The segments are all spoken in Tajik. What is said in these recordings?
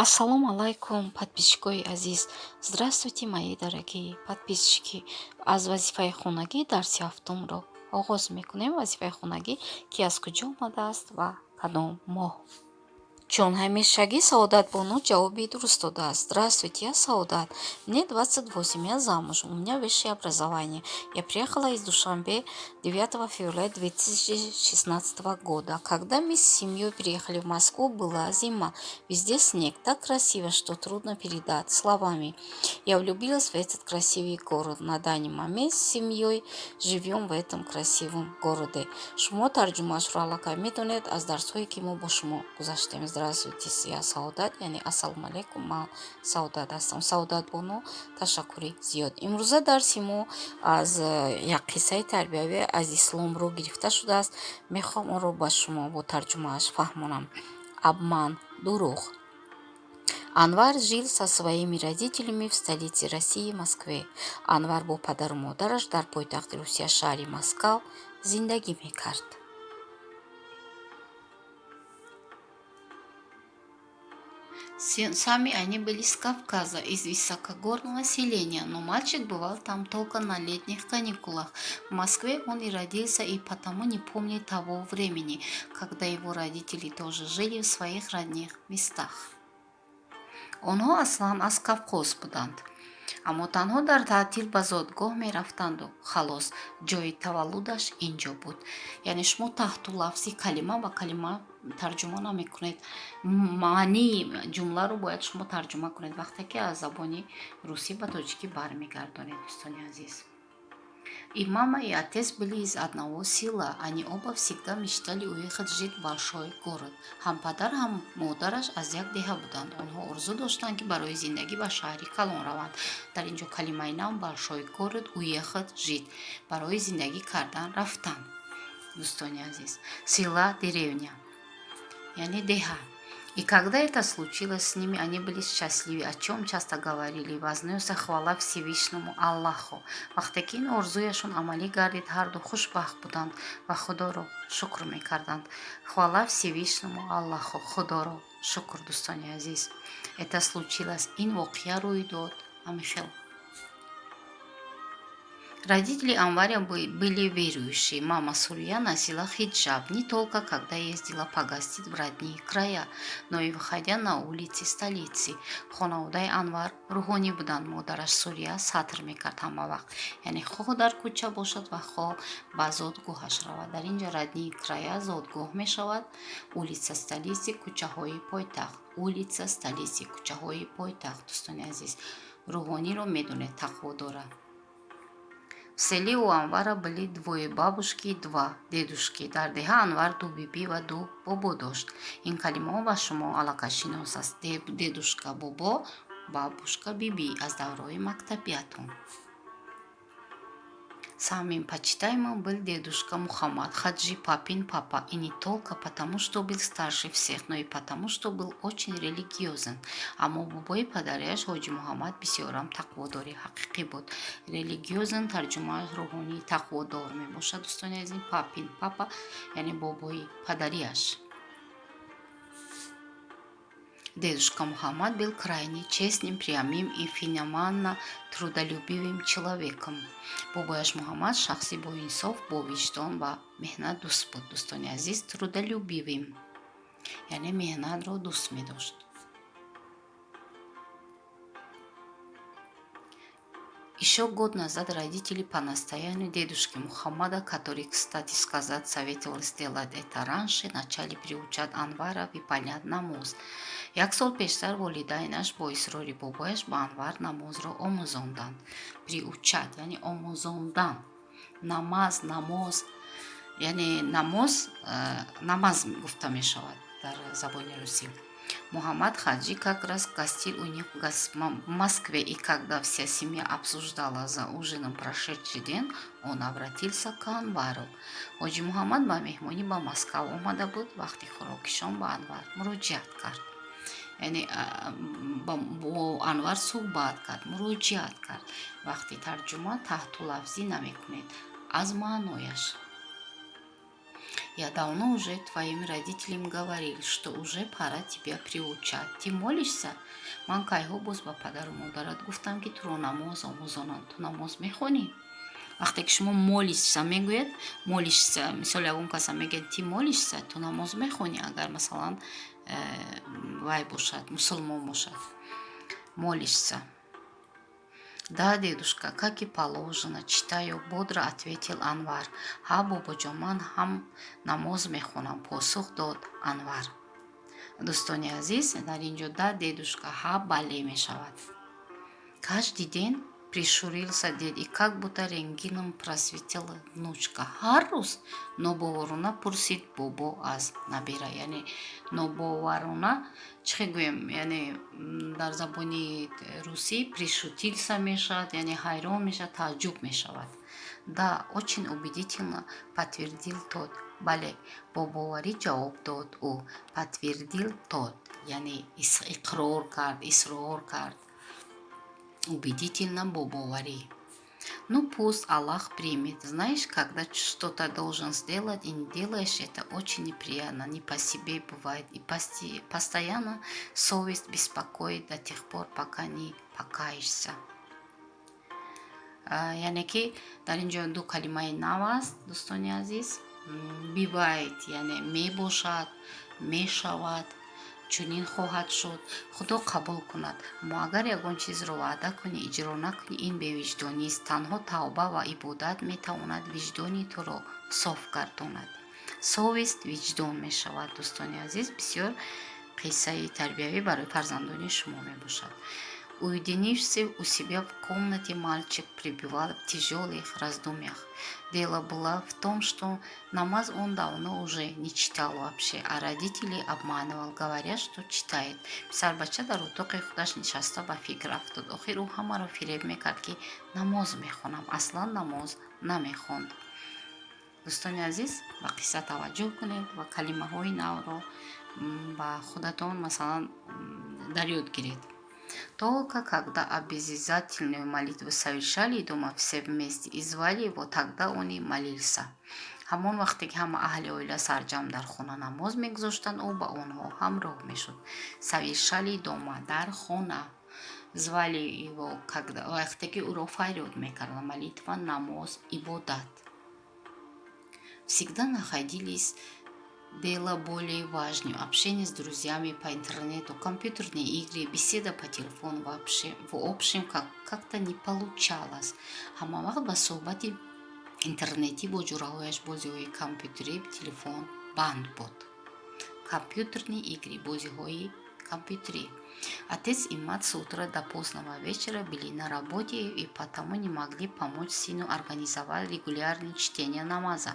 Ассалому алайкум, подписчикои азиз! Здравствуйте, мои дорогие подписчики! Аз вазифаи хонагӣ дарси ҳафтумро оғоз мекунем. Вазифаи хонагӣ, ки аз куҷо омадааст ва кадом моҳ. Чун ҳамешагӣ, Саодатбону ҷавоби дуруст додааст. Здравствуйте, я Саодат. Мне 28, я замужем, у меня высшее образование. Я приехала из Душанбе 9 февраля 2016 года. Когда мы с семьей приехали в Москву, была зима. Везде снег. Так красиво, что трудно передать словами. Я влюбилась в этот красивый город. На данный момент с семьей живем в этом красивом городе. Шумо тарҷумаашро аллакай медонед аз дарсҳое, ки мо бо шумо гузаштем. Здравствуйте, я Саодат, яъне ассалому алайкум, ман Саодат ҳастам. Саодатбону, ташаккури зиёд. Имрӯза дарси мо аз як қиссаи тарбиявӣ аз исломро гирифта шудааст. Мехоҳам онро ба шумо бо тарҷумааш фаҳмонам. Обман, дурӯғ. Анвар жил со своими родителями в столице России, Москве. Анвар бо падару модараш дар пойтахти Русия, шаҳри Москав, зиндагӣ мекард. Сами они были с Кавказа, из высокогорного селения, но мальчик бывал там только на летних каникулах. В Москве он и родился, и потому не помнит того времени, когда его родители тоже жили в своих родных местах. Онҳо аслан аз Кавқоз буданд, аммо танҳо дар таътил ба зодгоҳ мерафтанду халос. Ҷои таваллудаш ин ҷо буд. Яъне шумо таҳту лафзи калима ба калима тарҷума намекунед, маънии ҷумларо бояд шумо тарҷума кунед, вақте ки аз забони русӣ ба тоҷикӣ бармегардонед, дӯстони азиз. И мама, и отец были из одного села. Они оба всегда мечтали уехать жить в большой город. Ҳам падар, ҳам модараш аз як деҳа буданд. Онҳо орзу доштанд, ки барои зиндагӣ ба шаҳри калон раванд. Дар ин ҷо калимаи нав: большой город, уехать жить. Барои зиндагӣ кардан рафтан. Дӯстони азиз, села — деревня, яъне деҳа. И когда это случилось с ними, они были счастливы, о чем часто говорили. Вознесся хвала Всевышнему Аллаху. Вақте ки ин орзуяшон амалӣ гардид, ҳарду хушбахт буданд ва Худоро шукр мекарданд. Хвала Всевышнему Аллаху. Худоро шукр, дӯстони азиз. Это случилось. Ин воқеа рӯй дод. Ҳамин. Родители Анваря были верующие. Мама Сурия носила хиджаб не только когда ездила погостить в родные края, но и выходя на улицы столицы. Хонаводаи Анвар рӯҳонӣ буданд. Модараш Сурия сатр мекард ҳама вақт. Яъне хоҳ дар кӯча бошад ва хоҳ ба зодгоҳаш равад. Дар ин ҷо родные края зодгоҳ мешавад, улица столицы — кӯчаҳои пойтахт. Улица столицы — кӯчаҳои пойтахт, дӯстони азиз. Рӯҳониро медонед, тақво дорад. В селе у Анвара были двое бабушки и два дедушки. Дар деҳа Анвар ду бибӣ ва ду бобо дошт. Ин калимаҳо ба шумо аллакай шинос аст. Дедушка — бобо, бабушка — бибӣ аз давраҳои мактабиятон. Самым почитаемым был дедушка Мухаммад Хаджи, папин папа, и не только потому, что был старше всех, но и потому, что был очень религиозен. Аммо бобои падарияш Ҳоҷи Муҳаммад бисёрам тақводори ҳақиқӣ буд. Религиозен тарҷумааш рӯҳонии тақводор мебошад, дӯстони азиз. Папин папа, яъне бобои падарияш. Дедушка Мухаммад был крайне честным, прямым и феноменально трудолюбивым человеком. Бобояш Муҳаммад шахси боинсоф, бовиҷдон ва меҳнатдӯст буд. Дӯстони азиз, трудолюбивым, яъне меҳнатро дӯст медошт. Еще год назад родители по настоянию дедушки Мухаммада, который, кстати сказать, советовал сделать это раньше, начали приучать Анвара выполнять намоз. Як сол пештар волидайнаш бо исрори бобояш ба Анвар намозро омӯзонданд. Приучать, яъне омӯзондан. Намаз, намоз, яъне намоз, намаз гуфта мешавад дар забони русӣ. Мухаммад Хаджи как раз гостил у них в Москве, и когда вся семья обсуждала за ужином прошедший день, он обратился к Анвару. Ҳоҷи Муҳаммад ба меҳмонӣ ба Москав омада буд, вақти хӯрокишон ба Анвар муроҷиат кард. Яъне бо Анвар суҳбат кард, муроҷиат кард. Вақти тарҷума таҳту лафзӣ намекунед, аз маънояш. Я давно уже твоим родителям говорил, что уже пора тебя приучать. Ты молишься? Ман кайҳо боз ба падару модарат гуфтам, ки туро намоз омӯзонанд. Ту намоз мехонӣ? Вақте ки шумо «молишься» мегӯед, «молишься», мисол, ягон каса мегӯяд: «Ты молишься?» Ту намоз мехонӣ? Агар, масалан, вай бошад, мусулмон бошад. Молишься? «Да, дедушка, как и положено, читаю», — бодро ответил Анвар. Ҳа, бобоҷон, ман ҳам намоз мехонам, посух дод Анвар. Дӯстони азиз, дар ин ҷо «да, дедушка» ҳа, бале мешавад. «Каждый день?» — прищурился дед и как будто рентгеном просветил внучка. Ҳар рӯз? Нобоварона пурсид бобо аз набира. Яъне нобоварона чӣ хел гӯем? Яъне дар забони русӣ «прищурился» мешавад, яъне ҳайрон мешавад, тааҷҷуб мешавад. «Да, очень убедительно подтвердил тот». Бале, бо боварӣ ҷавоб дод ӯ. «Подтвердил тот», яъне иқрор кард, исрор кард. Убедительно — бо боварӣ. «Ну, пусть Аллах примет. Знаешь, когда что-то должен сделать и не делаешь, это очень неприятно, не по себе бывает. И постоянно совесть беспокоит до тех пор, пока не покаешься». Яъне ки дар ин ҷо ду калимаи нав аст, дӯстони азиз. «Бывает», яъне мебошад, мешавад, чунин хоҳад шуд. Худо қабул кунад. Аммо агар ягон чизро ваъда кунӣ, иҷро накунӣ, ин бевиҷдонист. Танҳо тавба ва ибодат метавонад виҷдони туро соф гардонад. Совесть — виҷдон мешавад. Дӯстони азиз, бисёр қиссаи тарбиявӣ барои фарзандони шумо мебошад. Уединившись у себя в комнате, мальчик пребывал в тяжелых раздумьях. Дело было в том, что намаз он давно уже не читал вообще, а родителей обманывал, говоря, что читает. Писарбача дар утоқи худаш нишаста ба фикр афтод. Охир ӯ ҳамаро фиреб мекард, ки намоз мехонам. Аслан намоз намехонд. Дӯстони азиз, ба қисса таваҷҷӯҳ кунед ва калимаҳои навро ба худатон, масалан, дар ёд гиред. Только когда обязательную молитву совершали дома все вместе и звали его, тогда он и молился. Ҳамон вақте ки ҳама аҳли оила сарҷамъ дар хона намоз мегузоштанд, ӯ ба онҳо ҳамроҳ мешуд. «Совершали дома» — дар хона. «Звали его», когда — вақте ки ӯро фарёд мекарданд. Молитва — намоз, ибодат. Всегда находились дело более важное: общение с друзьями по интернету, компьютерные игры, беседа по телефону вообще. В общем, как-то не получалось. Ҳама вақт ба суҳбати интернетӣ бо ҷӯраҳояш, бозиҳои компютерӣ, телефон банд буд. Компьютерные игры — бозиҳои компютерӣ. Отец и мать с утра до позднего вечера были на работе и потому не могли помочь сыну организовать регулярное чтение намаза.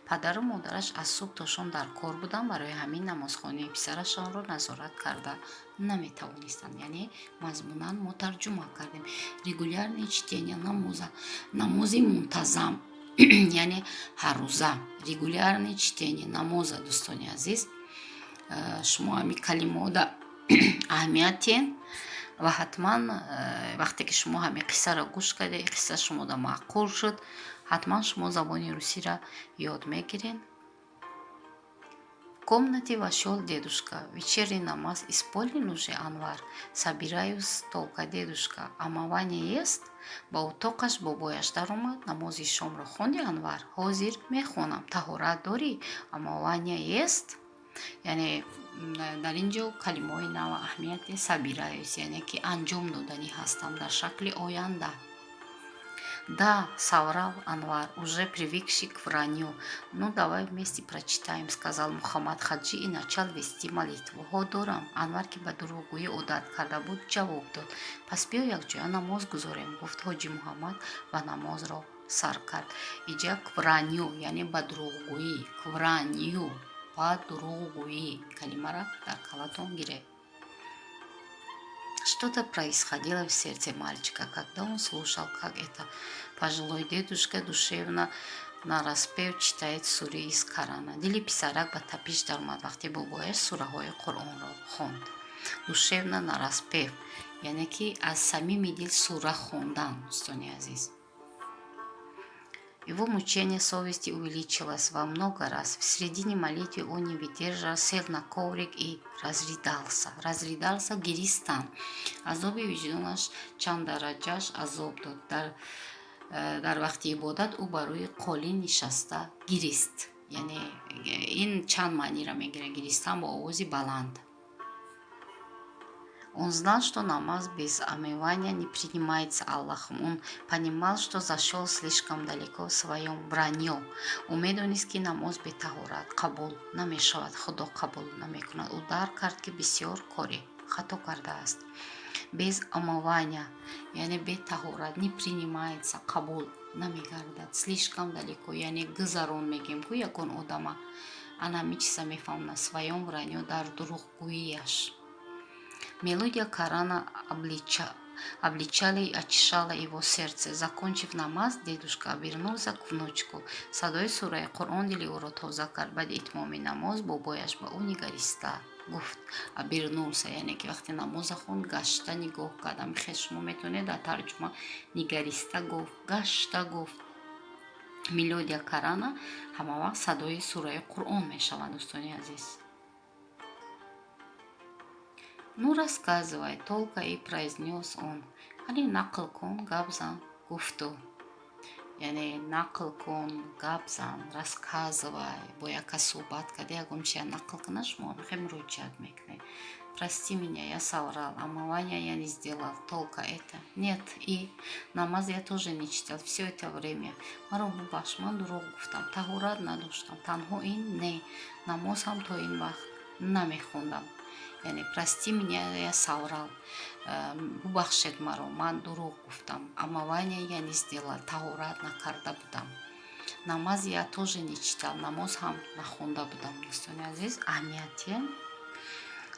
Падару модараш аз субҳ то шом дар кор буданд, барои ҳамин намозхонии писарашонро назорат карда наметавонистанд. Яъне мазмунан мо тарҷума кардем. Регулярное чтение намоза — намози мунтазам, яъне ҳаррӯза. Регулярное чтение намоза. Дӯстони азиз, шумо ҳамин калимаода аҳамият диҳед ва ҳатман, вақте ки шумо ҳамин қиссаро гӯш кардед, қисса шумода маъқул шуд, ҳатман шумо забони русиро ёд мегиред. В комнате вошел дедушка. «Вечерний намаз исполнил уже, Анвар?» «Собираюсь только, дедушка. Омовение есть?» Ба утоқаш бобояш даромад. Намози шомро хонди, Анвар? Ҳозир мехонам. Таҳорат дорӣ? Омовение есть? Яъне дар ин ҷо калимаҳои нав аҳамияти. «Собираюсь», яъне ки анҷом доданӣ ҳастам дар шакли оянда. «Да», — соврал Анвар, уже привыкший к вранью. «Ну, давай вместе прочитаем», — сказал Мухаммад Хаджи и начал вести молитву. Ҳо, дорам. Анвар, ки ба дурӯғгӯӣ одат карда буд, ҷавоб дод. Пас биё, якҷоя намоз гузорем, гуфт Ҳоҷи Муҳаммад ва намозро сар кард. Иҷа «к вранью», яъне ба дурӯғгӯӣ. «К вранью» — ба дурӯғгӯӣ. Калимаро дар калатон гиред. Что-то происходило в сердце мальчика, когда он слушал, как это пожилой дедушка душевно нараспев читает суры из Корана. Дили писарак ба тапиш даромад, вақте бобояш сураҳои Қуръонро хонд. «Душевно нараспев», яъне ки аз самими дил сура хондан, дӯстони азиз. Его мучение совести увеличилось во много раз. В середине молитвы он не выдержал, сел на коврик и разрыдался. Разрыдался — гиристан. Азоби виҷдонаш чанд дараҷаш азоб дод. Дар вақти ибодат ӯ ба рӯи қолин нишаста гирист. Яъне ин чанд маъниро мегирад: гиристан бо овози баланд. Он знал, что намаз без омывания не принимается Аллахом. Он понимал, что зашел слишком далеко в своем вранье. Ӯ медонист, ки намоз бе таҳорат қабул намешавад, Худо қабул намекунад. Ӯ дарк кард, ки бисёр кори хато кардааст. Без омывания, яъне бе таҳорат, не принимается, қабул намегардад. Слишком далеко, яъне гузарон мегӯем ку ягон одама. Ана ҳамин чиза мефаҳмонад. Своём вранье, дар дурӯғгӯияш. Мелодия Корана обличала и очищала его сердце. Закончив намаз, дедушка обернулся к внучку. Садои сураи Қуръон дили ӯро тоза кард. Баъди итмоми намоз бобояш ба ӯ нигариста гуфт. Обернулся, яъне ки вақте намоза хонд, гашта нигоҳ кард. Ҳамин шумо метавонед дар тарҷума нигариста гуфт, гашта гуфт. Мелодия Корана ҳама вақт садои сураи Қуръон мешавад, дӯстони азиз. «Ну, рассказывай», — только и произнес он. Қани, нақл кун, гап зан, гуфт ӯ. Яъне нақл кун, гап зан, рассказывай. Бо як кас суҳбат карда, ягон чиза нақл кунад, шумо хеле муроҷиат мекунед. «Прости меня, я соврал. Омывание я не сделал. Только это. Нет, и намаз я тоже не читал все это время.» Маро бубахш, ман дурӯғ гуфтам. Таҳорат надоштам. Танҳо ин не. Намоз ҳам то ин вақт намехондам. Яъне прости меня, я соврал. Бубахшед маро, ман дурӯғ гуфтам. Омывание я не сделал. Таҳорат накарда будам. Намаз я тоже не читал. Намоз ҳам нахонда будам. Дӯстони азиз, аҳамияте.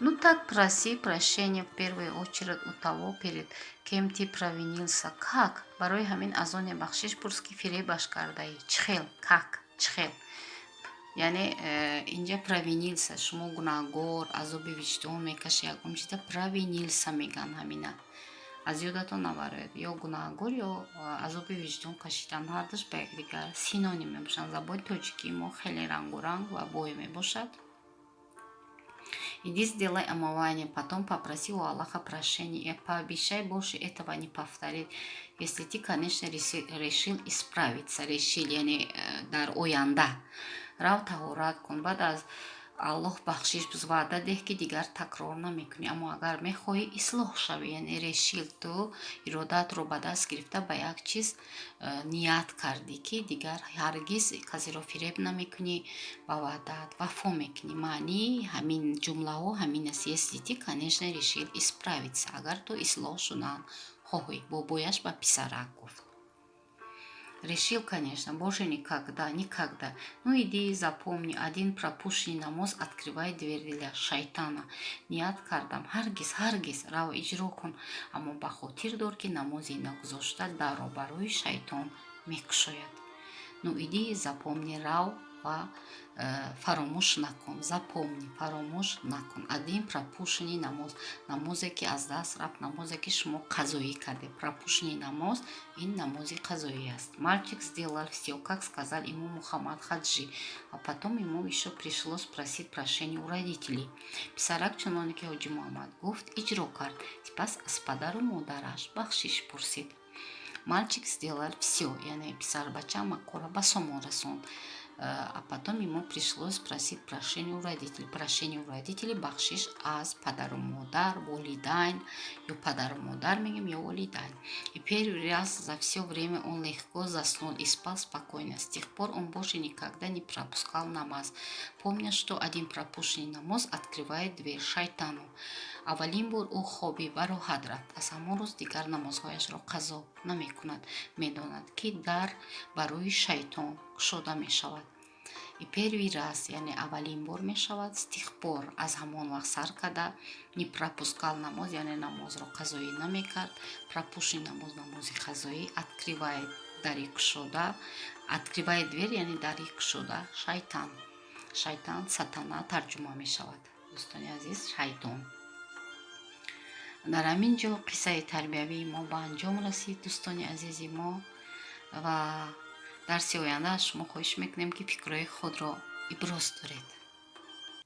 Ну так проси прощения в первую очередь у того, перед кем ты провинился. Как? Барои ҳамин аз оне бахшиш пурс, ки фиребаш кардаӣ. Чӣ хел? Как? Чӣ хел? Яъне инҷа провинился, шумо гунаҳгор, азоби виҷдон мекашед, ягон чиза провинился мегӯянд ҳамина. Аз ёдатон набарояд. Ё гунаҳгор, ё азоби виҷдон кашидан, ҳардуш ба якдигар синоним мебошанд. Забони тоҷикии мо хеле рангоранг ва бой мебошад. Иди сделай омывание, потом попроси у Аллаха прощения и пообещай больше этого не повторить. Если ты, конечно, решил исправиться, решил, яъне дар оянда. Рав, таҳорат кун, баъд аз Аллоҳ бахшиш пурс, ваъда деҳ, ки дигар такрор намекунӣ. Аммо агар мехоҳӣ ислоҳ шавӣ, яъне решил, ту иродатро ба даст гирифта, ба як чиз ният кардӣ, ки дигар ҳаргиз касеро фиреб намекунӣ, ба ваъдаат вафо мекунӣ. Маънии ҳамин ҷумлаҳо ҳамин аст. Если ты, конечно, решил исправиться. Агар ту ислоҳ шудан хоҳӣ, бобояш ба писарак гуфт. Решил, конечно, больше никогда, никогда. Ну иди и запомни: один пропущенный намоз открывает дверь для шайтана. Ният кардам, ҳаргиз, ҳаргиз. Рав, иҷро кун, аммо ба хотир дор, ки намози нагузошта дарро барои шайтон мекушояд. Ну иди и запомни, рав ва фаромӯш накун. Запомни, фаромӯш накун. Один пропущенный намоз, намозе ки аз даст рафт, намозе ки шумо қазоӣ кардед. Пропущенный намоз — ин намози қазоӣ аст. Мальчик сделал всё, как сказал ему Мухаммад Хаджи, а потом ему ещё пришлось просить прощения у родителей. Писарак чуноне ки Ҳоҷи Муҳаммад гуфт, иҷро кард, сипас аз падару модараш бахшиш пурсид. Мальчик сделал всё, яъне писарбача корро ба сомон расонд, а потом ему пришлось просить прощения у родителей. Прощение у родителей — бахшиш аз падару модар, волидайн, ё падару модар мегӯем, ё волидайн. И первый раз за всё время он легко заснул и спал спокойно. С тех пор он больше никогда не пропускал намаз, помня, что один пропущенный намоз открывает дверь шайтану. Аввалин бор ӯ хоби ба роҳат рафт. Аз ҳамон рӯз дигар намозҳояшро қазо намекунад, медонад, ки дар барои шайтон кушода мешавад. И первый раз, яъне аввалин бор мешавад. С тех пор, аз ҳамон вақт сар карда, не пропускал намоз, яъне намозро қазоӣ намекард. Пропущенный намоз — намози қазоӣ. Открывает, дари кушода, открывает дверь, яъне дари кушода, шайтан. Шайтан, сатана тарҷума мешавад, дӯстони азиз, шайтон. Дар ҳамин ҷо қиссаи тарбиявии мо ба анҷом расид, дӯстони азизи мо, ва Дарси оянда аз шумо хоҳиш мекунем, ки фикрҳои худро иброз доред.